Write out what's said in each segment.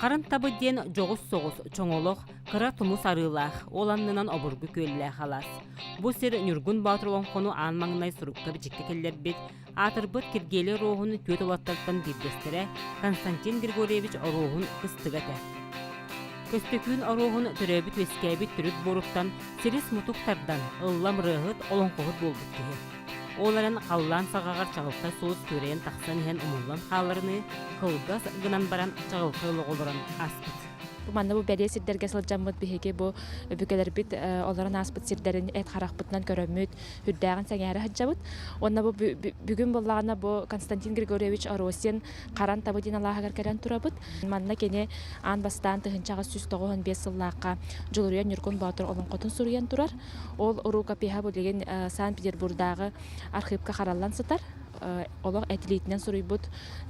Харын табы диэн дьоҕус соҕус, чоҥолох, кыра тумус арыылаах, ол аннынан обургу күөллээх алаас. Бу сир Ньургун Боотур олоҥхону аан маҥнай сурукка-бичиккэ киллэрбит, аатырбыт Киргиэлэй Оруоһун түөрт уолаттартан биирдэстэрэ Константин Григорьевич Оруоһун кыстыга этэ. Көстөкүүн Оруоһун төрөөбүт-үөскээбит төрүт буоруттан силис-мутук тардан, ыллам ырыаһыт, олоҥхоһут буолбут киһи. Ол эрэн халлаан саҕаҕар чаҕылхай сулус күөрэйэн тахсан иһэн умуллан хааларыныы, кылгас гынан баран чаҕылхай олоҕу олорон ааспыт. Бу манна бу бэлиэ сирдэргэ сылдьаммыт биһиги бу өбүгэлэрбит олорон ааспыт сирдэрин эт харахпытынан көрөммүт, үрдээҕин сэҥээрэ сылдьабыт. Уонна бу бүгүн буоллаҕына бу Константин Григорьевич Оросин Харан табы диэн алааһыгар кэлэн турабыт. Манна кини аан бастаан 1895 сыллаахха Дьулуруйан Ньургун Боотур олоҥхотун суруйан турар. Ол рукопиһа билигин Санкт-Петербурдааҕы архыыпка хараллан сытар. Олох эт илиитинэн суруйбут,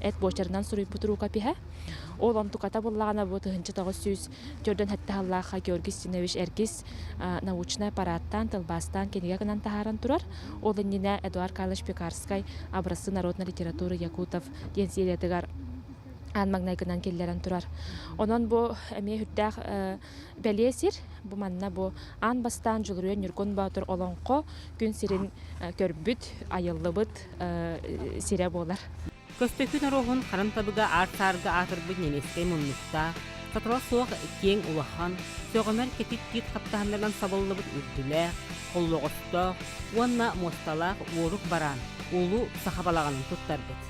эт буочарынан суруйбут рукопиһа. Ол онтуката буллаҕына бу 1947 сыллаахха Георгий Стинович Эргис научнай аппараттаан, тылбаастаан кинигэ гынан таһааран турар. Ол иннинэ Эдуард Карлович Пекарскай «Образцы народной литературы якутов» диэн сериятыгар аан маҥнайгынан киллэрэн турар. Онон бу эмиэ сүрдээх бэлиэ сир. Бу манна бу аан бастаан Дьулуруйан Ньургун Боотур олоҥхо күн сирин көрбүт, айыллыбыт сирэ буолар. Көстөкүүн Оруоһун харан табыга аар-саарга аатырбыт немецкэй муннуктаах, сатала суох киэҥ улахан, сөҕүмэр кэтит тиит хаптаһыннарынан сабыллыбыт үрдүлээх, холлоҕостоох уонна муосталаах уорук бараан улуу саха балаҕанын туттарбыт.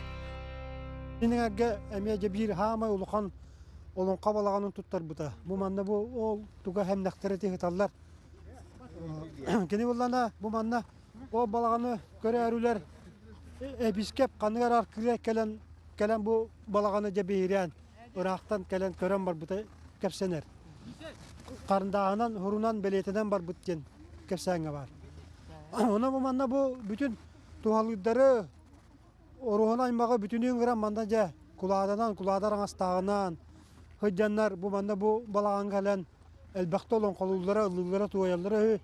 Кинигэ эмиэ дьэ биир хаамай улахан олоҥхо балаҕанын туттарбыта. Бу манна бу ол туга хэмнэхтэрэ тиһыталлар. Кини буллана бу манна Ол балаҕаны көрөөрүлэр эбискэп ханныгар аркыа кэлэн кэлэн бу балаҕаны дьэ биһирээн ыраахтан кэлэн көрөн барбыта кэпсэнэр. Харындааһынан, хурунан бэлиэтэнэн барбыт диэн кэпсээҥҥэ баар. Онон бу манна бу бүтүн туһалыырдары Оруоһун аймаҕы бүтүнүү ыҥыран манна дьэ кулааданан, кулаада араҥастааҕынан сылдьаннар бу манна бу балаҕаҥҥа кэлэн элбэхтэ олоҥхолууллара, ыллыыллара, туойаллара үһү.